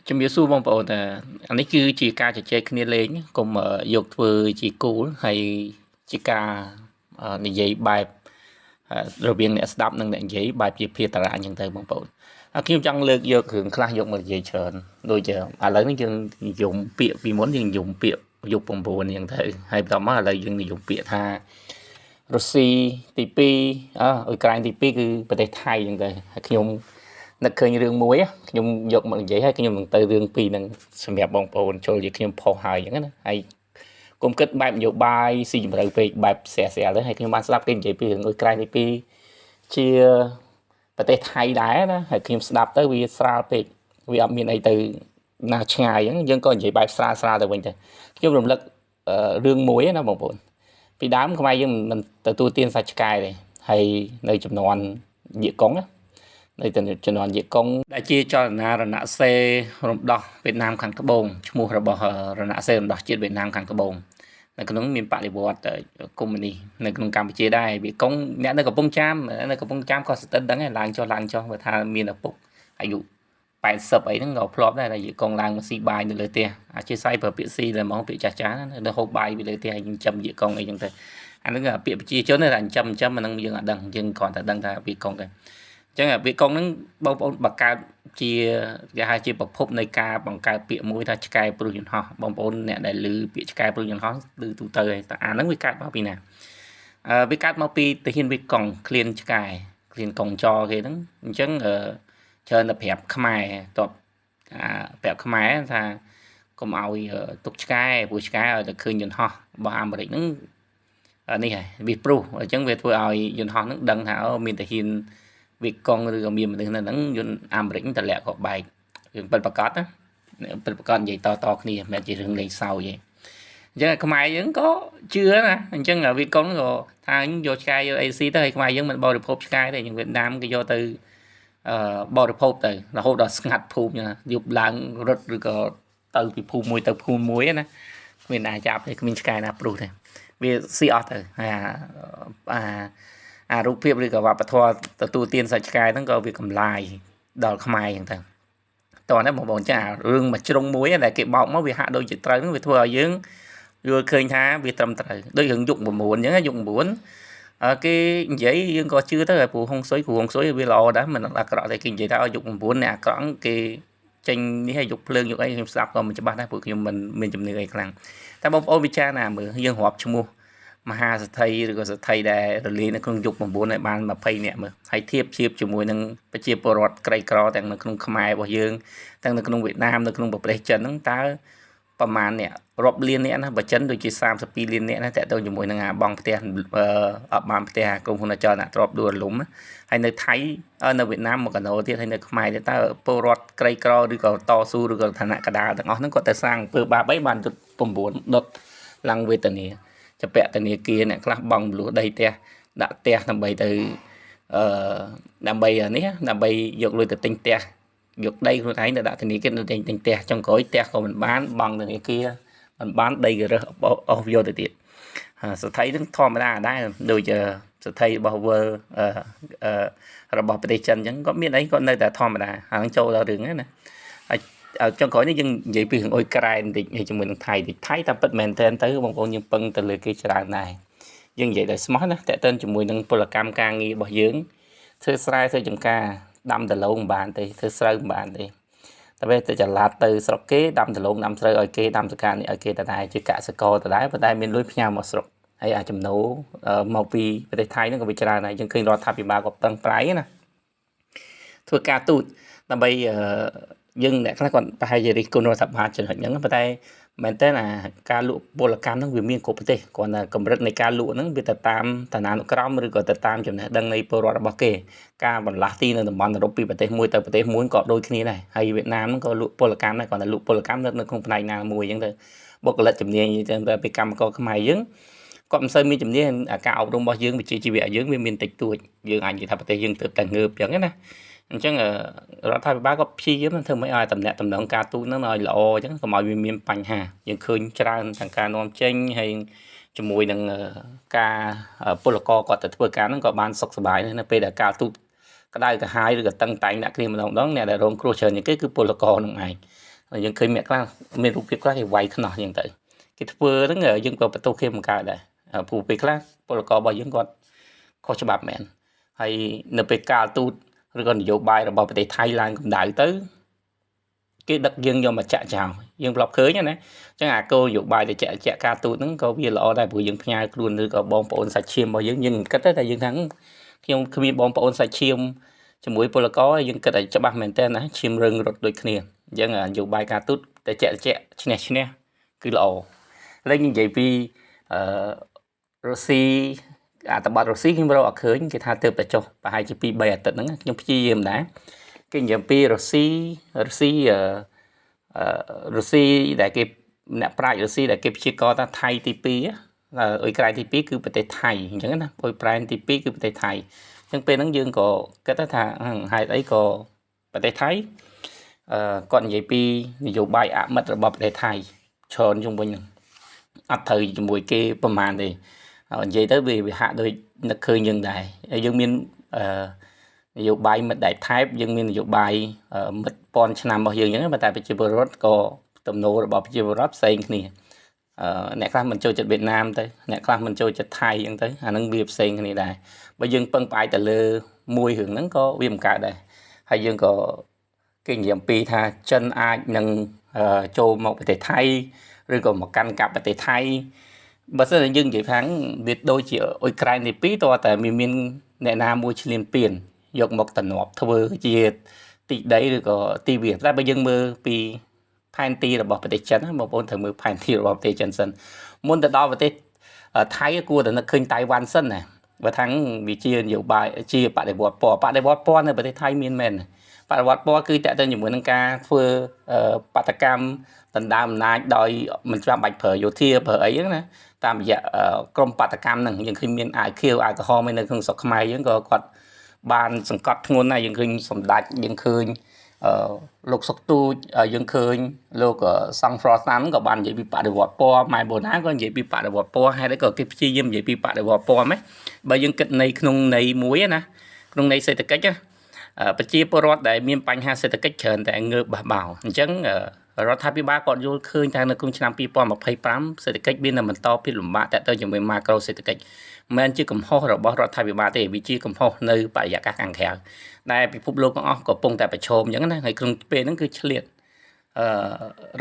ជំរាបសួរបងប្អូនតាអានេះគឺជាការជជែកគ្នាលេងកុំយកធ្វើជាគោលហើយជាការនិយាយបែបរវាងអ្នកស្ដាប់និងអ្នកនិយាយបែបជាភាតារៈអញ្ចឹងទៅបងប្អូនខ្ញុំចង់លើកយករឿងខ្លះយកមកនិយាយច្រើនដូចជាឥឡូវនេះយើងនិយមពាក្យពីមុនយើងនិយមពាក្យយុគ9អញ្ចឹងទៅហើយបន្តមកឥឡូវយើងនិយមពាក្យថារុស្ស៊ីទី2អអ៊ុយក្រែនទី2គឺប្រទេសថៃអញ្ចឹងទៅហើយខ្ញុំនឹកឃើញរឿងមួយខ្ញុំយកមកនិយាយហើយខ្ញុំនឹងទៅរឿងពីរហ្នឹងសម្រាប់បងប្អូនចូលជាខ្ញុំផុសហើយអញ្ចឹងណាហើយកុំគិតបែបនយោបាយស៊ីជម្រៅពេកបែបស្រាលស្រាលទៅហើយខ្ញុំបានស្ដាប់គេនិយាយពីរឿងអ៊ុយក្រែនទី2ជាប្រទេសថៃដែរណាហើយខ្ញុំស្ដាប់ទៅវាស្រាលពេកវាអត់មានអីទៅណាឆ្ងាយអញ្ចឹងយើងក៏និយាយបែបស្រាលស្រាលទៅវិញទៅខ្ញុំរំលឹករឿងមួយណាបងប្អូនពីដើមខ្មែរយើងមិនទទួលទានសាច់ឆ្កែទេហើយនៅចំនួនយៀកកុងណានៅជំនាន់យៀកកុងដែលជាចលនារណសេរំដោះវៀតណាមខាងត្បូងឈ្មោះរបស់រណសេរំដោះជាតិវៀតណាមខាងត្បូងនៅក្នុងមានបដិវត្តកុម្មុយនីសនៅក្នុងកម្ពុជាដែរវៀតកុងអ្នកនៅកំពង់ចាមនៅកំពង់ចាមក៏ស្ទិតដឹងដែរឡើងចុះឡើងចុះបើថាមានឪពុកអាយុ80អីហ្នឹងក៏ធ្លាប់ដែរតែយៀកកុងឡើងមកស៊ីបាយនៅលើផ្ទះអធិស្ឋានប្រើពាក្យស៊ីតែហ្មងពាក្យចាស់ចាស់នៅហូបបាយពីលើផ្ទះចិញ្ចឹមយៀកកុងអីចឹងទៅអាហ្នឹងពាក្យប្រជាជនតែចិញ្ចឹមចិញ្ចឹមអាហ្នឹងយើងអត់ដឹងយើងគ្រាន់តែដឹងថាវៀតកុងទៅអញ្ចឹងវៀតកុងហ្នឹងបងប្អូនបង្កើតជាគេហៅជាប្រភពនៃការបង្កើតពាក្យមួយថាឆ្កែព្រុសយន្តហោះបងប្អូនអ្នកដែលឮពាក្យឆ្កែព្រុសយន្តហោះឮទូទៅហើយតែអាហ្នឹងវាកើតមកពីណាវាកើតមកពីទាហានវៀតកុងឃ្លានឆ្កែឃ្លានកុងចគេហ្នឹងអញ្ចឹងច្រើនតែប្រាប់ខ្មែរតបអាប្រាប់ខ្មែរថាកុំឲ្យទុកឆ្កែព្រោះឆ្កែឲ្យតែឃើញយន្តហោះរបស់អាមេរិកហ្នឹងនេះហើយវាព្រុសអញ្ចឹងវាធ្វើឲ្យយន្តហោះហ្នឹងដឹងថាមានទាហានវៀតកុងឬក៏មានមនុស្សនៅហ្នឹងយន្តអាមេរិកតម្លាក់ក៏បែករឿងពិតប្រាកដណាពិតប្រាកដនិយាយតតគ្នាមិនមែនជារឿងលេងសើចទេអញ្ចឹងខ្មែរយើងក៏ជឿណាអញ្ចឹងវៀតកុងក៏ថាយកឆ្កែយកអីស៊ីទៅហើយខ្មែរយើងមិនបរិភោគឆ្កែទេយ៉ាងវៀតណាមគេយកទៅបរិភោគទៅរហូតដល់ស្ងាត់ភូមិយប់ឡើងរត់ឬក៏ទៅពីភូមិមួយទៅភូមិមួយណាគ្មានណាចាប់ទេគ្មានឆ្កែណាព្រុសទេវាស៊ីអស់ទៅហើយអាអារូបភាពឬក៏វប្បធម៌ទទួលទានសាច់ឆ្កែហ្នឹងក៏វាកំឡាយដល់ខ្មែរអញ្ចឹងទៅតោះណាបងប្អូនចារឿងមួយជ្រុងមួយដែលគេបោកមកវាហាក់ដូចជាត្រូវហ្នឹងវាធ្វើឲ្យយើងយល់ឃើញថាវាត្រឹមត្រូវដូចរឿងយុគ9អញ្ចឹងយុគ9គេនិយាយយើងក៏ជឿទៅព្រោះហុងស៊ុយគ្រូហុងស៊ុយវាល្អដែរមិនអាក្រក់ទេគេនិយាយថាយុគ9អ្នកអាក្រក់គេចេញនេះឲ្យយុគភ្លើងយុគអីខ្ញុំស្ដាប់ក៏មិនច្បាស់ដែរព្រោះខ្ញុំមិនមានជំនឿអីខ្លាំងតែបងប្អូនពិចារណាមើលយើងរាប់ឈ្មោះមហាសេដ្ឋីឬក៏សេដ្ឋីដែលរលាយនៅក្នុងយុគ9ឲ្យបាន20នាក់មើលហើយធៀបធៀបជាមួយនឹងប្រជាពលរដ្ឋក្រីក្រទាំងនៅក្នុងខ្មែររបស់យើងទាំងនៅក្នុងវៀតណាមនៅក្នុងប្រទេសចិនហ្នឹងតើប្រមាណអ្នករាប់លានអ្នកណាបើចិនដូចជា32លានអ្នកណាតើទៅជាមួយនឹងអាបងផ្ទះអត់បានផ្ទះក្រុមហ៊ុនអចលនទ្រព្យដួលរលំហើយនៅថៃនៅវៀតណាមមកកណោទៀតហើយនៅខ្មែរទៀតតើពលរដ្ឋក្រីក្រឬក៏តស៊ូឬក៏ឋានៈកដាលទាំងអស់ហ្នឹងគាត់ទៅសាងអំពើបាបអីបានយុទ្ធ9ដុតឡើងវេទនាចពៈធនាគារអ្នកខ្លះបង់មលុះដីផ្ទះដាក់ផ្ទះដើម្បីទៅដើម្បីនេះដើម្បីយកលុយទៅទិញផ្ទះយកដីខ្លួនឯងទៅដាក់ធនាគារទៅទិញផ្ទះចុងក្រោយផ្ទះក៏មិនបានបង់ធនាគារមិនបានដីក៏រើសអស់យកទៅទៀតសេដ្ឋីនឹងធម្មតាដែរដូចសេដ្ឋីរបស់ World របស់ប្រទេសចិនអញ្ចឹងគាត់មានអីគាត់នៅតែធម្មតាអាហ្នឹងចូលដល់រឿងហ្នឹងណាហើយចុងក្រោយនេះយើងនិយាយពីរឿងអ៊ុយក្រែនបន្តិចជាមួយនឹងថៃតិចថៃតាមពិតមែនទែនទៅបងប្អូនយើងពឹងទៅលើគេច្រើនដែរយើងនិយាយដោយស្មោះណាតើតើជាមួយនឹងពលកម្មការងាររបស់យើងធ្វើស្រែធ្វើចម្ការដាំដលងមិនបានទេធ្វើស្រូវមិនបានទេតែពេលទៅចល័តទៅស្រុកគេដាំដលងដាំស្រូវឲ្យគេដាំសកានេះឲ្យគេដដែលជាកសិករដដែលប៉ុន្តែមានលុយផ្ញើមកស្រុកហើយអាចំណូលមកពីប្រទេសថៃហ្នឹងក៏វាច្រើនដែរយើងឃើញរដ្ឋាភិបាលក៏ប្រឹងប្រែងណាធ្វើការទូតដើម្បីយើងអ្នកខ្លះគាត់ប្រហែលជារិះគន់រដ្ឋាភិបាលចំណុចហ្នឹងប៉ុន្តែមែនតើអាការលក់ពលកម្មហ្នឹងវាមានគ្រប់ប្រទេសគ្រាន់តែកម្រិតនៃការលក់ហ្នឹងវាទៅតាមឋានានុក្រមឬក៏ទៅតាមចំណេះដឹងនៃពលរដ្ឋរបស់គេការបន្លាស់ទីនៅតំបន់អឺរ៉ុបពីប្រទេសមួយទៅប្រទេសមួយក៏ដូចគ្នាដែរហើយវៀតណាមហ្នឹងក៏លក់ពលកម្មដែរគ្រាន់តែលក់ពលកម្មនៅក្នុងផ្នែកណាមួយអញ្ចឹងទៅបុគ្គលិកជំនាញអញ្ចឹងទៅពីកម្មករខ្មែរយើងគាត់មិនសូវមានជំនាញការអប់រំរបស់យើងវិជ្ជាជីវៈយើងវាមានតិចតួចយើងអាចនិយាយថាប្រទេសយើងទើបតែងើបអញ្ចឹងណាអញ្ចឹងរដ្ឋាភិបាលក៏ព្យាយាមធ្វើម៉េចឲ្យតំណាក់តំណងការទូតហ្នឹងឲ្យល្អអញ្ចឹងកុំឲ្យវាមានបញ្ហាយើងឃើញច្រើនទាំងការនាំចេញហើយជាមួយនឹងការពលករគាត់ទៅធ្វើការហ្នឹងក៏បានសុខសប្បាយនៅពេលដែលការទូតក្តៅក្រហាយឬក៏តឹងតែងដាក់គ្នាម្ដងម្ដងអ្នកដែលរងគ្រោះច្រើនជាងគេគឺពលករហ្នឹងឯង យើងឃើញអ្នកខ្លះមានរូបភាពខ្លះគេវាយខ្នោះអញ្ចឹងទៅគេធ្វើហ្នឹងយើងក៏បន្ទោសគេមិនកើតដែរព្រោះពេលខ្លះពលកររបស់យើងគាត់ខុសច្បាប់មែនហើយនៅពេលកាលទូតឬក៏នយោបាយរបស់ប្រទេសថៃឡើងកម្ដៅទៅគេដឹកយើងយកមកចាក់ចោលយើងធ្លាប់ឃើញណាអញ្ចឹងអាគោលនយោបាយទៅចាក់ចាក់ការទូតហ្នឹងក៏វាល្អដែរព្រោះយើងផ្ញើខ្លួនឬក៏បងប្អូនសាច់ឈាមរបស់យើងយើងគិតតែយើងថាខ្ញុំគ្មានបងប្អូនសាច់ឈាមជាមួយពលករយើងគិតឲ្យច្បាស់មែនតើណាឈាមរឹងរត់ដូចគ្នាអញ្ចឹងនយោបាយការទូតតែចាក់ចាក់ឈ្នះឈ្នះគឺល្អឥឡូវនិយាយពីអឺរុស្ស៊ីអត្ថបទរុស្ស៊ីខ្ញុំរកអត់ឃើញគេថាទើបតែចុះប្រហែលជា2 3អាទិត្យហ្នឹងខ្ញុំព្យាយាមដែរគេនិយាយពីរុស្ស៊ីរុស្ស៊ីអឺរុស្ស៊ីដែលគេអ្នកប្រាជ្ញរុស្ស៊ីដែលគេព្យាករណ៍ថាថៃទី2អ៊ុយក្រែនទី2គឺប្រទេសថៃអញ្ចឹងណាអ៊ុយក្រែនទី2គឺប្រទេសថៃអញ្ចឹងពេលហ្នឹងយើងក៏គិតថាហេតុអីក៏ប្រទេសថៃអឺគាត់និយាយពីនយោបាយអមិត្តរបស់ប្រទេសថៃច្រើនជុំវិញហ្នឹងអត់ត្រូវជាមួយគេប្រហែលទេនិយាយទៅវាហាក់ដូចនឹកឃើញយើងដែរយើងមានអឺនយោបាយមិត្តដែកថែបយើងមាននយោបាយមិត្តពាន់ឆ្នាំរបស់យើងអញ្ចឹងតែប្រជាពលរដ្ឋក៏ទំនោររបស់ប្រជាពលរដ្ឋផ្សេងគ្នាអឺអ្នកខ្លះមិនចូលចិត្តវៀតណាមទៅអ្នកខ្លះមិនចូលចិត្តថៃអញ្ចឹងទៅអាហ្នឹងវាផ្សេងគ្នាដែរបើយើងពឹងផ្អែកទៅលើមួយរឿងហ្នឹងក៏វាមិនកើតដែរហើយយើងក៏គេនិយាយអំពីថាចិនអាចនឹងចូលមកប្រទេសថៃឬក៏មកកាន់កាប់ប្រទេសថៃបើសិនជាយើងនិយាយថាវាដូចជាអ៊ុយក្រែនទី2តើតែមានអ្នកណាមួយឈ្លានពានយកមកតំណប់ធ្វើជាទីដីឬក៏ទីវាតែបើយើងមើលពីផែនទីរបស់ប្រទេសចិនបងប្អូនត្រូវមើលផែនទីរបស់ប្រទេសចិនសិនមុនទៅដល់ប្រទេសថៃគួរតែនឹកឃើញតៃវ៉ាន់សិនណាបើថាវាជានយោបាយជាបដិវត្តពណ៌បដិវត្តពណ៌នៅប្រទេសថៃមានមែនបដិវត្តពណ៌គឺតើទៅជាមួយនឹងការធ្វើបាតកម្មដណ្ដើមអំណាចដោយមិនចាំបាច់ប្រើយោធាប្រើអីហ្នឹងណាតាមរយៈក្រមបាតកម្មហ្នឹងយើងឃើញមានអាវខៀវអាវក្រហមនៅក្នុងស្រុកខ្មែរយើងក៏គាត់បានសង្កត់ធ្ងន់ណាស់យើងឃើញសម្ដេចយើងឃើញអឺលោកសុកទូចយើងឃើញលោកសង្ហ្វ្រស្តានក៏បាននិយាយពីបដិវត្តពណ៌ម៉ែបូណាក៏និយាយពីបដិវត្តពណ៌ហេតុអីក៏គេព្យាយាមនិយាយពីបដិវត្តពណ៌ម៉េះបើយើងគិតនៃក្នុងន័យមួយណាក្នុងន័យសេដ្ឋកិច្ចណាប្រជាពលរដ្ឋដែលមានបញ្ហាសេដ្ឋកិច្ចច្រើនតែងើបបះបោអញ្ចឹងរដ្ឋាភិបាលគាត់យល់ឃើញថានៅក្នុងឆ្នាំ2025សេដ្ឋកិច្ចមានតែបន្តភាពលំបាកតទៅជាមួយម៉ាក្រូសេដ្ឋកិច្ចមិនមែនជាកំហុសរបស់រដ្ឋាភិបាលទេវាជាកំហុសនៅបរិយាកាសខាងក្រៅដែលពិភពលោកទាំងអស់កំពុងតែប្រឈមអញ្ចឹងណាហើយក្នុងពេលហ្នឹងគឺឆ្លៀតអឺ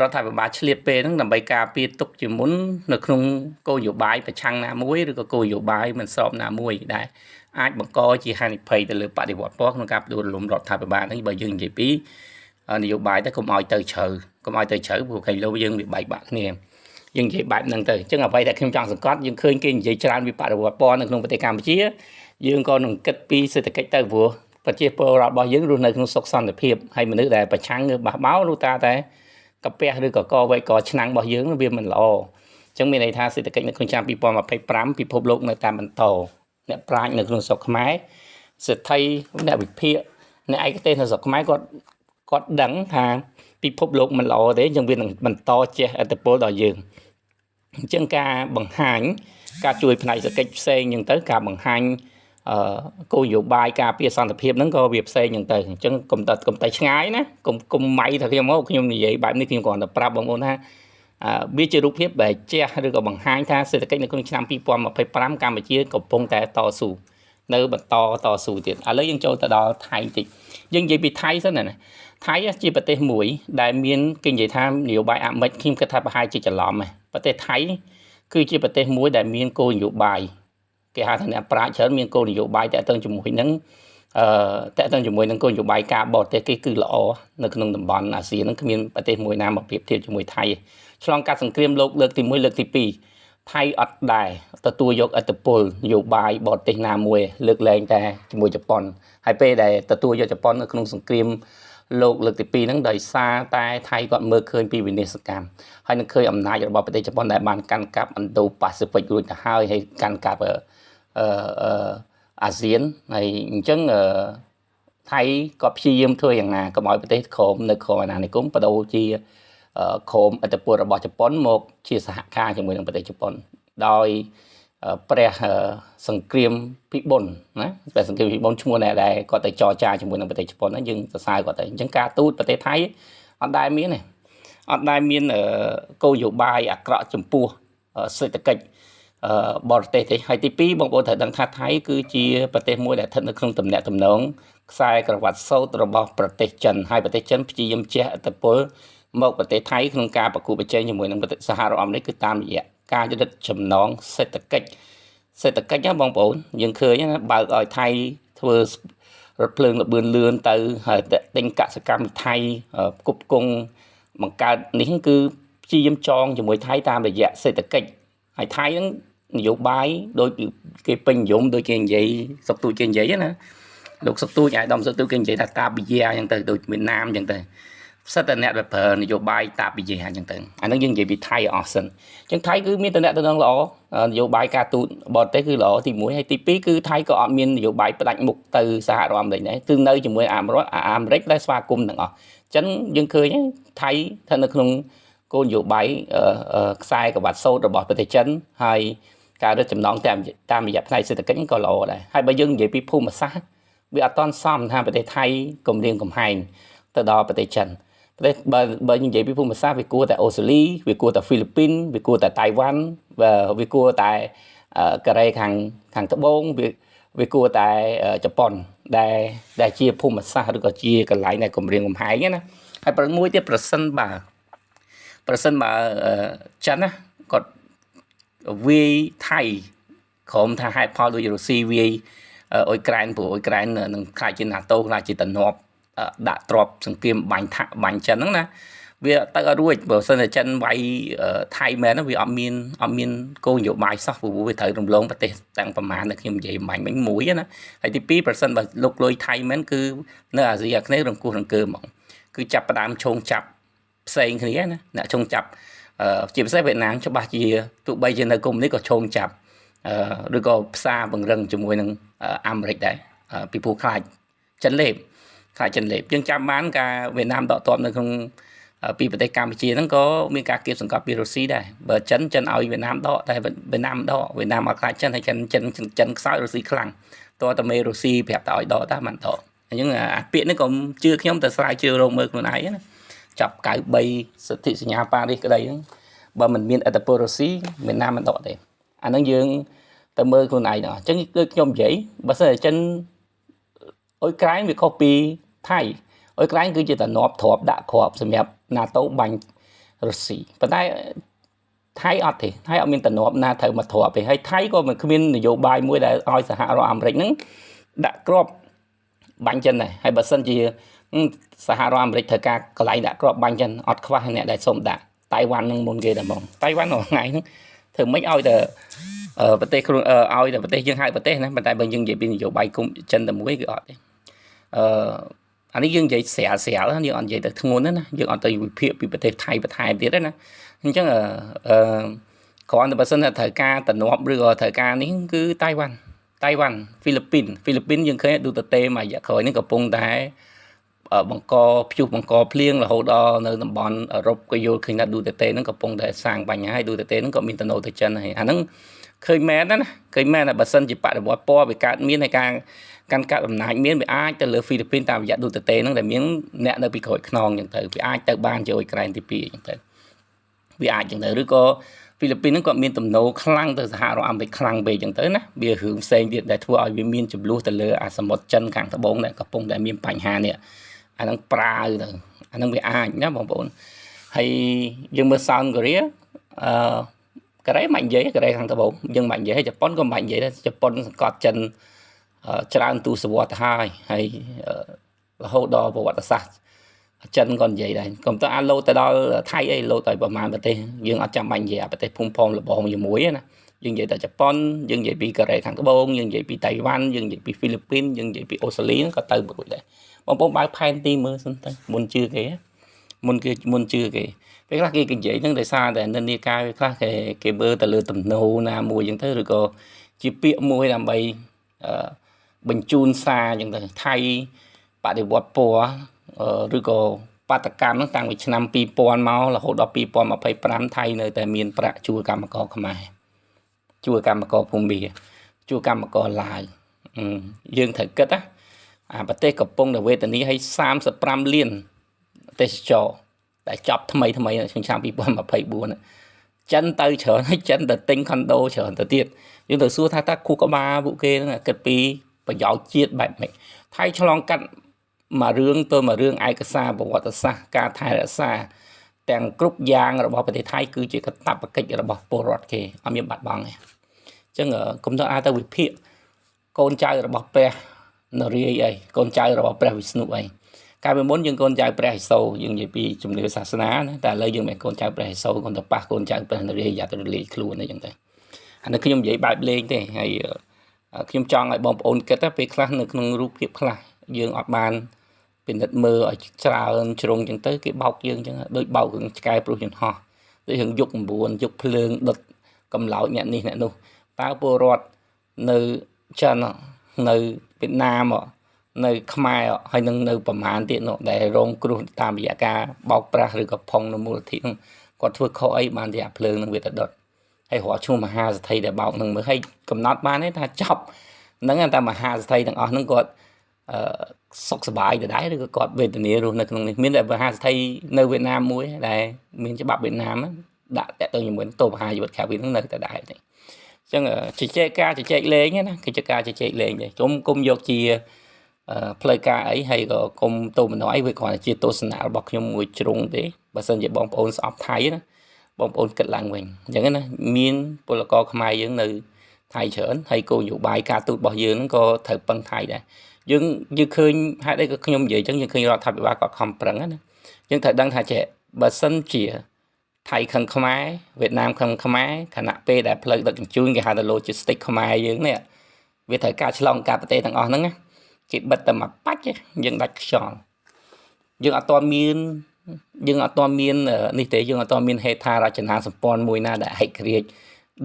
រដ្ឋាភិបាលឆ្លៀតពេលហ្នឹងដើម្បីការពារទុកជាមុននៅក្នុងគោលនយោបាយប្រឆាំងណាមួយឬក៏គោលនយោបាយមិនស្របណាមួយដែលអាចបង្កជាហានិភ័យទៅលើបដិវត្តពណ៌ក្នុងការផ្ដួលរំលំរដ្ឋាភិបាលហ្នឹងបើយើងនិយាយពីនយោបាយទៅកុំឲ្យទៅជ្រៅកុំឲ្យទៅជ្រៅព្រោះខៃលោយើងវាបែកបាក់គ្នាយើងនិយាយបែបហ្នឹងទៅអញ្ចឹងអ្វីដែលខ្ញុំចង់សង្កត់យើងឃើញគេនិយាយច្រើនពីបដិវត្តពណ៌នៅក្នុងប្រទេសកម្ពុជាយើងក៏នឹងគិតពីសេដ្ឋកិច្ចទៅព្រោះប្រជាពលរដ្ឋរបស់យើងរស់នៅក្នុងសុខសន្តិភាពហើយមនុស្សដែលប្រឆាំងងើបបះបោរនោះតាតែកាពះឬក៏កវែកកឆ្នាំងរបស់យើងវាមិនល្អអញ្ចឹងមានន័យថាសេដ្ឋកិច្ចនៅក្នុងឆ្នាំ2025ពិភពលោកនៅតែបន្តអ្នកប្រាជ្ញនៅក្នុងស្រុកខ្មែរសេដ្ឋីអ្នកវិភាគអ្នកឯកទេសនៅស្រុកខ្មែរគាត់ដឹងថាពិភពលោកមិនល្អទេអញ្ចឹងវានឹងបន្តជះឥទ្ធិពលដល់យើងអញ្ចឹងការបង្ហាញការជួយផ្នែកសេដ្ឋកិច្ចផ្សេងអញ្ចឹងទៅការបង្ហាញអឺគោលនយោបាយការពារសន្តិភាពហ្នឹងក៏វាផ្សេងអញ្ចឹងទៅអញ្ចឹងកុំតែឆ្ងាយណាកុំម៉ៃថាខ្ញុំមកខ្ញុំនិយាយបែបនេះខ្ញុំគ្រាន់តែប្រាប់បងប្អូនថាវាជារូបភាពដែលជះឬក៏បង្ហាញថាសេដ្ឋកិច្ចនៅក្នុងឆ្នាំ2025កម្ពុជាកំពុងតែតស៊ូនៅបន្តតស៊ូទៀតឥឡូវយើងចូលទៅដល់ថៃតិចយើងនិយាយពីថៃសិនណាថៃជាប្រទេសមួយដែលមានគេនិយាយថានយោបាយអមិត្តខ្ញុំគិតថាប្រហែលជាច្រឡំឯងប្រទេសថៃគឺជាប្រទេសមួយដែលមានគោលនយោបាយគេហៅថាអ្នកប្រាជ្ញច្រើនមានគោលនយោបាយតាក់ទងជាមួយនឹងតាក់ទងជាមួយនឹងគោលនយោបាយការបរទេសគេគឺល្អនៅក្នុងតំបន់អាស៊ានហ្នឹងគ្មានប្រទេសមួយណាមកប្រៀបធៀបជាមួយថៃឆ្លងកាត់សង្គ្រាមលោកលើកទី1លើកទី2ថៃអត់ដែរទទួលយកឥទ្ធិពលនយោបាយបរទេសណាមួយលើកលែងតែជាមួយជប៉ុនហើយពេលដែលទទួលយកជប៉ុននៅក្នុងសង្គ្រាមលោកលើកទី2ហ្នឹងដោយសារតែថៃគាត់មើលឃើញពីវិនាសកម្មហើយនឹងឃើញអំណាចរបស់ប្រទេសជប៉ុនដែលបានកាន់កាប់ឥណ្ឌូប៉ាស៊ីហ្វិករួចទៅហើយហើយកាន់កាប់អឺអាស៊ានហើយអញ្ចឹងថៃក៏ព្យាយាមធ្វើយ៉ាងណាកុំឲ្យប្រទេសក្រមនៅក្រមអាណានិគមបដូរជាក្រមឥទ្ធិពលរបស់ជប៉ុនមកជាសហការជាមួយនឹងប្រទេសជប៉ុនដោយព្រះសង្គ្រាមពិបុនណាព្រះសង្គ្រាមពិបុនឈ្មោះអ្នកដែលគាត់ទៅចរចាជាមួយនឹងប្រទេសជប៉ុនហ្នឹងយើងសរសើរគាត់ទៅអញ្ចឹងការទូតប្រទេសថៃអត់ដែលមានទេ អត់ដែលមានគោលនយោបាយអាក្រក់ចំពោះសេដ្ឋកិច្ចបរទេសទេហើយទី2បងប្អូនត្រូវដឹងថាថៃគឺជាប្រទេសមួយដែលស្ថិតនៅក្នុងទំនាក់ទំនងខ្សែក្រវ៉ាត់សូត្ររបស់ប្រទេសចិនហើយប្រទេសចិនព្យាយាមជះឥទ្ធិពលមកប្រទេសថៃក្នុងការប្រកួតប្រជែងជាមួយនឹងប្រទេសសហរដ្ឋអាមេរិកគឺតាមរយៈការរឹតចំណងសេដ្ឋកិច្ចសេដ្ឋកិច្ចណាបងប្អូនយើងឃើញណាបើកឲ្យថៃធ្វើរថភ្លើងល្បឿនលឿនទៅហើយទិញកសិកម្មពីថៃផ្គប់ផ្គង់បង្កើតនេះគឺព្យាយាមចងជាមួយថៃតាមរយៈសេដ្ឋកិច្ចហើយថៃហ្នឹងនយោបាយដូចគេពេញនិយមដូចគេនិយាយសុកទូចគេនិយាយណាលោកសុកទូចអាយដាមសុកទូចគេនិយាយថាតាបយាអញ្ចឹងទៅដូចវៀតណាមអញ្ចឹងទៅសិតតែអ្នកដែលប្រើនយោបាយតាបយាអញ្ចឹងទៅអាហ្នឹងយើងនិយាយពីថៃអស់សិនអញ្ចឹងថៃគឺមានតំណែងល្អនយោបាយការទូតបរទេសគឺល្អទី1ហើយទី2គឺថៃក៏អត់មាននយោបាយផ្ដាច់មុខទៅសហរដ្ឋអាមេរិកដែរគឺនៅជាមួយអាមេរិកដែលស្វាគមន៍ទាំងអស់អញ្ចឹងយើងឃើញថៃស្ថិតនៅក្នុងគោលនយោបាយខ្សែក្រវ៉ាត់សូត្ររបស់ប្រទេសចិនហើយការរឹតចំណងតាមរយៈផ្នែកសេដ្ឋកិច្ចក៏ល្អដែរហើយបើយើងនិយាយពីភូមិសាស្ត្រវាអត់ទាន់សមថាប្រទេសថៃគំរាមកំហែងទៅដល់ប្រទេសចិនប្រទេសបើនិយាយពីភូមិសាស្ត្រវាគួរតែអូស្ត្រាលីវាគួរតែហ្វីលីពីនវាគួរតែតៃវ៉ាន់វាគួរតែកូរ៉េខាងត្បូងវាគួរតែជប៉ុនដែលជាភូមិសាស្ត្រឬក៏ជាកន្លែងដែលគំរាមកំហែងណាហើយប្រមួយទៀតប្រសិនបើចិនណាគាត់វាយថៃក្រុមថាហេតុផលដូចរុស្ស៊ីវាយអ៊ុយក្រែនព្រោះអ៊ុយក្រែននឹងខ្លាចជា NATO ខ្លាចជាតំណប់ដាក់ទ្របសង្គ្រាមបាញ់បាញ់ចិនហ្នឹងណាវាទៅអត់រួចបើសិនតែចិនវាយថៃមែនវាអត់មានគោលនយោបាយសោះព្រោះវាត្រូវរំលងប្រទេសទាំងប្រមាណដែលខ្ញុំនិយាយបាញ់មិញមួយណាហើយទី2ប្រសិនបើលុកលុយថៃមែនគឺនៅអាស៊ីអាគ្នេយ៍រង្គោះរង្គើហ្មងគឺចាប់ផ្ដើមឈោងចាប់ផ្សេងគ្នាណាអ្នកឈោងចាប់ជាពិសេសវៀតណាមច្បាស់ជាទោះបីជានៅគុំនេះក៏ឈោងចាប់ឬក៏ផ្សារពង្រឹងជាមួយនឹងអាមេរិកដែរពីព្រោះខ្លាចចិនលេបយើងចាំបានការវៀតណាមដកទ័ពនៅក្នុងពីប្រទេសកម្ពុជាហ្នឹងក៏មានការគៀបសង្កត់ពីរុស្ស៊ីដែរបើចិនឲ្យវៀតណាមដកតែវៀតណាមដកវៀតណាមអត់ខ្លាចចិនហើយចិនខ្សោយរុស្ស៊ីខ្លាំងតើតមេរុស្ស៊ីប្រាប់តែឲ្យដកតាមិនដកអញ្ចឹងអាពាក្យនេះក៏ជឿខ្ញុំតែស្រាវជ្រាវរកមើលខ្លួនឯងណាចាប់93សិទ្ធិសញ្ញាប៉ារីសក្តីហ្នឹងបើមិនមានឥទ្ធិពលរុស្ស៊ីវៀតណាមមិនដកទេអាហ្នឹងយើងទៅមើលខ្លួនឯងដល់អញ្ចឹងគឺខ្ញុំនិយាយបើសិនជាចិនអ៊ុយក្រែនវាខុសពីថៃអ៊ុយក្រែនគឺជាតំណប់ទ្របដាក់គ្រាប់សម្រាប់ NATO បាញ់រុស្ស៊ីប៉ុន្តែថៃអត់ទេថៃអត់មានតំណប់ណាត្រូវមកទ្របទេហើយថៃក៏មិនគ្មាននយោបាយមួយដែលឲ្យសហរដ្ឋអាមេរិកហ្នឹងដាក់គ្រាប់បាញ់ចិនដែរហើយបើសិនជាសហរដ្ឋអាមេរិកត្រូវការកន្លែងដាក់គ្រាប់បាញ់ចិនអត់ខ្វះអ្នកដែលសុំដាក់តៃវ៉ាន់នឹងមុនគេតែហ្មងតៃវ៉ាន់រាល់ថ្ងៃហ្នឹងធ្វើម៉េចឲ្យតែប្រទេសខ្លួនឲ្យតែប្រទេសយើងហៅប្រទេសណាប៉ុន្តែបើយើងនិយាយពីនយោបាយគុំចិនតែមួយគឺអត់ទេអានេះយើងនិយាយស្រាលស្រាលយើងអត់និយាយទៅធ្ងន់ណាយើងអត់ទៅវិភាគពីប្រទេសថៃបន្ថែមទៀតទេណាអញ្ចឹងគ្រាន់តែបើសិនថាត្រូវការតំណប់ឬក៏ត្រូវការនេះគឺតៃវ៉ាន់ហ្វីលីពីនយើងឃើញឌូតេមួយរយៈក្រោយនេះកំពុងតែបង្កព្យុះបង្កភ្លៀងរហូតដល់នៅតំបន់អឺរ៉ុបក៏យល់ឃើញថាឌូតេហ្នឹងកំពុងតែសាងបញ្ហាហើយឌូតេហ្នឹងក៏មានតំណទៅចិនហើយអាហ្នឹងឃើញមែនណាឃើញមែនថាបើសិនជាបដិវត្តពណ៌វាកើតមានในការកាន់កាប់អំណាចមានវាអាចទៅលើហ្វីលីពីនតាមរយៈឌូតេហ្នឹងដែលមានអ្នកនៅពីក្រោយខ្នងអញ្ចឹងទៅវាអាចទៅបានជាអ៊ុយក្រែនទី2អញ្ចឹងទៅវាអាចអញ្ចឹងទៅឬក៏ហ្វីលីពីនហ្នឹងក៏មានទំនោរខ្លាំងទៅសហរដ្ឋអាមេរិកខ្លាំងពេកអញ្ចឹងទៅណាវារឿងផ្សេងទៀតដែលធ្វើឲ្យវាមានចំនួនទៅលើអាសមុទ្រចិនខាងត្បូងដែលកំពុងតែមានបញ្ហានេះអាហ្នឹងប្រាវទៅអាហ្នឹងវាអាចណាបងប្អូនហើយយើងមើលសោនកូរ៉េកូរ៉េមិននិយាយកូរ៉េខាងត្បូងយើងមិននិយាយហើយជប៉ុនក៏មិននិយាយដែរជប៉ុនសង្កត់ចិនច្រើនទសវត្សរ៍ហើយហើយរហូតដល់ប្រវត្តិសាស្ត្រចិនក៏និយាយដែរកុំទៅអាលោទៅដល់ថៃអីលោទៅប្រហែលប្រទេសយើងអត់ចាំបាច់និយាយអាប្រទេសភូមិផងលបងជាមួយណាយើងនិយាយតែជប៉ុនយើងនិយាយពីកូរ៉េខាងត្បូងយើងនិយាយពីតៃវ៉ាន់យើងនិយាយពីហ្វីលីពីនយើងនិយាយពីអូស្ត្រាលីក៏ទៅរួចដែរបងប្អូនបើកផែនទីមើលសិនទៅមុនជឿគេមុនជឿគេពេលខ្លះគេនិយាយហ្នឹងដោយសារតែនិន្នាការពេលខ្លះគេមើលទៅលើទំនោរណាមួយអញ្ចឹងទៅឬក៏ជាពាក្យមួយដើម្បីបញ្ជូនសារអញ្ចឹងទៅថៃបដិវត្តពណ៌ឬក៏បាតកម្មហ្នឹងតាំងពីឆ្នាំ2000មករហូតដល់2025ថៃនៅតែមានប្រាក់ជួលកម្មករខ្មែរជួលកម្មករភូមាជួលកម្មករឡាវយើងត្រូវគិតណាអាប្រទេសកំពុងតែវេទនាឲ្យ35លានទេសចរ ដែលចប់ថ្មីថ្មីក្នុងឆ្នាំ2024ចិនទៅច្រើនហើយចិនទៅទិញខុនដូច្រើនទៅទៀតយើងទៅសួរថាតើខួរក្បាលពួកគេហ្នឹងគិតពីប្រយោជន៍ជាតិបែបម៉េចថៃឆ្លងកាត់មួយរឿងទៅមួយរឿងឯកសារប្រវត្តិសាស្ត្រការថែរក្សាទាំងគ្រប់យ៉ាងរបស់ប្រទេសថៃគឺជាកាតព្វកិច្ចរបស់ពលរដ្ឋគេអត់មានបាត់បង់ទេអញ្ចឹងកុំទៅអាចទៅវិភាគកូនចៅរបស់ព្រះនរាយអីកូនចៅរបស់ព្រះវិស្ណុអីកាលពីមុនយើងកូនចៅព្រះឥសូរយើងនិយាយពីជំនឿសាសនាណាតែឥឡូវយើងមិនកូនចៅព្រះឥសូរកូនទៅប៉ះកូនចៅព្រះនរាយយ៉ាទៅរលាយខ្លួនអីចឹងទៅអានេះខ្ញុំនិយាយបែបលេងទេហើយខ្ញុំចង់ឲ្យបងប្អូនគិតថាពេលខ្លះនៅក្នុងរូបភាពខ្លះយើងអត់បានពិនិត្យមើលឲ្យច្រើនជ្រុងចឹងទៅគេបោកយើងចឹងដូចបោករឿងឆ្កែព្រុសយន្តហោះដូចរឿងយុគ9យុគភ្លើងដុតកំឡោចអ្នកនេះអ្នកនោះតើពលរដ្ឋនៅចិននៅវៀតណាមនៅខ្មែរហើយនឹងនៅប្រមាណទៀតនោះដែលរងគ្រោះតាមរយៈការបោកប្រាស់ឬក៏ផុងនៅមូលនិធិនោះគាត់ធ្វើខុសអីបានជាអាភ្លើងនឹងវាទៅដុតហើយរាល់ឈ្មោះមហាសេដ្ឋីដែលបោកនឹងមើលហើយកំណត់បានទេថាចប់ហ្នឹងតែមហាសេដ្ឋីទាំងអស់ហ្នឹងគាត់សុខសប្បាយដដែលឬក៏គាត់វេទនារស់នៅក្នុងនេះមានតែមហាសេដ្ឋីនៅវៀតណាមមួយដែលមានច្បាប់វៀតណាមដាក់តាក់ទងជាមួយទោសប្រហារជីវិតក្រៅពីហ្នឹងនៅតែដែរទេអញ្ចឹងជជែកការជជែកលេងណាគឺជាការជជែកលេងទេគុំយកជាផ្លូវការអីហើយក៏គុំទោមនស្សអីវាគ្រាន់តែជាទស្សនៈរបស់ខ្ញុំមួយជ្រុងទេបើសិនជាបងប្អូនស្អប់ថៃណាបងប្អូនគិតឡើងវិញអញ្ចឹងណាមានពលករខ្មែរយើងនៅថៃច្រើនហើយគោលនយោបាយការទូតរបស់យើងហ្នឹងក៏ត្រូវពឹងថៃដែរយើងឃើញហេតុអីក៏ខ្ញុំនិយាយអញ្ចឹងយើងឃើញរដ្ឋាភិបាលគាត់ខំប្រឹងណាយើងត្រូវដឹងថាចេះបើសិនជាថៃខឹងខ្មែរវៀតណាមខឹងខ្មែរខណៈពេលដែលផ្លូវដឹកជញ្ជូនគេហៅថា logistics ខ្មែរយើងនេះវាត្រូវការឆ្លងកាត់ប្រទេសទាំងអស់ហ្នឹងណាគេបិទតែមួយបាច់យើងដាច់ខ្យល់យើងអត់ទាន់មាននេះទេយើងអត់ទាន់មានហេដ្ឋារចនាសម្ព័ន្ធមួយណាដែលឯករាជ្យ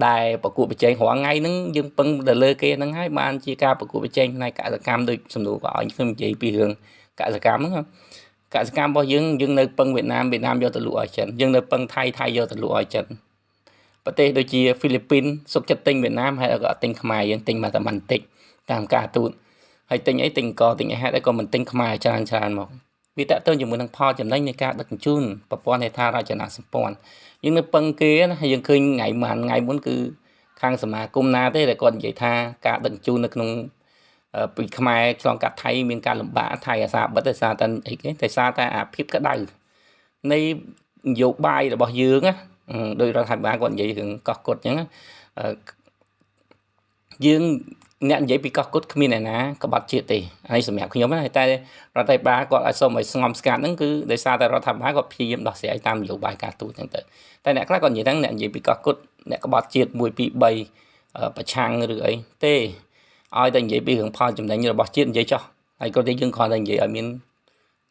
ដែលប្រកួតប្រជែងរាល់ថ្ងៃហ្នឹងយើងពឹងទៅលើគេហ្នឹងហើយបានជាការប្រកួតប្រជែងផ្នែកកសិកម្មដូចសំណួរក៏ឲ្យខ្ញុំនិយាយពីរឿងកសិកម្មហ្នឹងកសិកម្មរបស់យើងយើងនៅពឹងវៀតណាមវៀតណាមយកទៅលក់ឲ្យចិនយើងនៅពឹងថៃថៃយកទៅលក់ឲ្យចិនប្រទេសដូចជាហ្វីលីពីនសុខចិត្តទិញវៀតណាមហើយក៏អត់ទិញខ្មែរយើងទិញមកតែបន្តិចតាមការទូតហើយទិញអីទិញកទិញអីហេតុអីក៏មិនទិញខ្មែរច្រើនច្រើនមកវាតាក់ទងជាមួយនឹងផលចំណេញនៃការដឹកជញ្ជូនប្រព័ន្ធហេដ្ឋារចនាសម្ព័ន្ធយើងនៅពឹងគេណាហើយយើងឃើញថ្ងៃមួយថ្ងៃមុនគឺខាងសមាគមណាទេដែលគាត់និយាយថាការដឹកជញ្ជូននៅក្នុងពីខ្មែរឆ្លងកាត់ថៃមានការលំបាកថៃអាសាបិទដោយសារតែអីគេដោយសារតែអាភាពក្តៅនៃនយោបាយរបស់យើងណាដោយរដ្ឋាភិបាលគាត់និយាយរឿងកោះគត់អញ្ចឹងយើងអ្នកនិយាយពីកោះគត់គ្មានអ្នកណាក្បត់ជាតិទេហើយសម្រាប់ខ្ញុំណាតែរដ្ឋាភិបាលគាត់ឲ្យសុំឲ្យស្ងំស្ងាត់ហ្នឹងគឺដោយសារតែរដ្ឋាភិបាលគាត់ព្យាយាមដោះស្រាយតាមនយោបាយការទូតហ្នឹងទៅតែអ្នកខ្លះគាត់និយាយហ្នឹងអ្នកនិយាយពីកោះគត់អ្នកក្បត់ជាតិ1 2 3ប្រឆាំងឬអីទេឲ្យតែនិយាយពីរឿងផលចំណេញរបស់ជាតិនិយាយចោះហើយគាត់តែយើងគ្រាន់តែនិយាយឲ្យមាន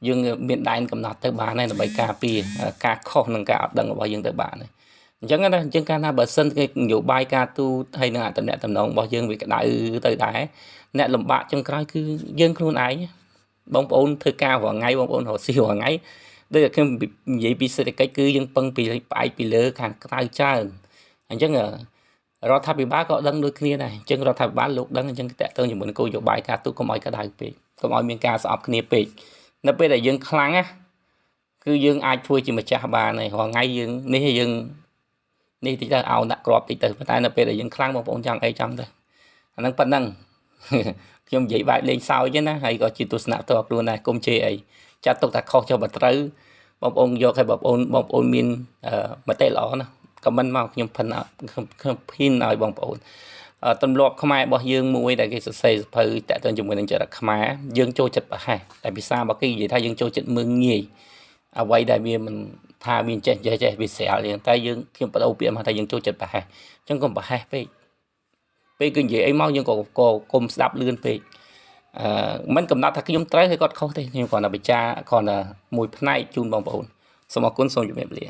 យើងមានដែនកំណត់ទៅបានហើយដើម្បីការពារការខុសនិងការអត់ដឹងរបស់យើងទៅបានហើយអញ្ចឹងណាអញ្ចឹងកាលណាបើសិនគេនយោបាយការទូតហើយនឹងអត្តនៈតំណងរបស់យើងវាក្តៅទៅដែរអ្នកលំបាកចុងក្រោយគឺយើងខ្លួនឯងបងប្អូនធ្វើការរាល់ថ្ងៃបងប្អូនរកស៊ីរាល់ថ្ងៃដូចខ្ញុំនិយាយពីសេដ្ឋកិច្ចគឺយើងពឹងពីផ្អែកពីលើខាងក្រៅច្រើនអញ្ចឹងរដ្ឋាភិបាលក៏ដឹងដូចគ្នាដែរអញ្ចឹងរដ្ឋាភិបាលលោកដឹងអញ្ចឹងតាក់ទងជាមួយនឹងគោលនយោបាយការទូតកុំឲ្យក្តៅពេកកុំឲ្យមានការស្អប់គ្នាពេកនៅពេលដែលយើងខ្លាំងណាគឺយើងអាចធ្វើជាម្ចាស់បានហើយរាល់ថ្ងៃយើងនេះយើងនេះតិចទៅអោនដាក់ក្របតិចទៅប៉ុន្តែនៅពេលដែលយើងខ្លាំងបងប្អូនចង់អីចង់ទៅអាហ្នឹងប៉ុណ្ណឹងខ្ញុំនិយាយបែបលេងសើចណាហើយក៏ជាទស្សនៈផ្ទាល់ខ្លួនដែរគុំជេរអីចាត់ទុកថាខុសចុះបើត្រូវបងប្អូនយកឲ្យបងប្អូនមានមតិល្អណាខមមិនមកខ្ញុំភិនខ្ញុំភីនឲ្យបងប្អូនទម្លាប់ខ្មែររបស់យើងមួយដែលគេសរសេរសភៅតាក់ទងជាមួយនឹងចរិតខ្មែរយើងចូលចិត្តប្រហែសតែភាសារបស់គេនិយាយថាយើងចូលចិត្តមើងងាយអ្វីដែលវាមិនថាមានចេះចេះវាស្រាលយ៉ាងតែយើងខ្ញុំបដូរពាក្យមកថាយើងចូលចិត្តប្រហែសអញ្ចឹងកុំប្រហែសពេកពេលគេនិយាយអីមកយើងក៏កុំស្ដាប់លឿនពេកមិនកំណត់ថាខ្ញុំត្រូវហើយគាត់ខុសទេខ្ញុំគ្រាន់តែបញ្ជាគ្រាន់តែមួយផ្នែកជូនបងប្អូនសូមអរគុណសូមជម្រាបលា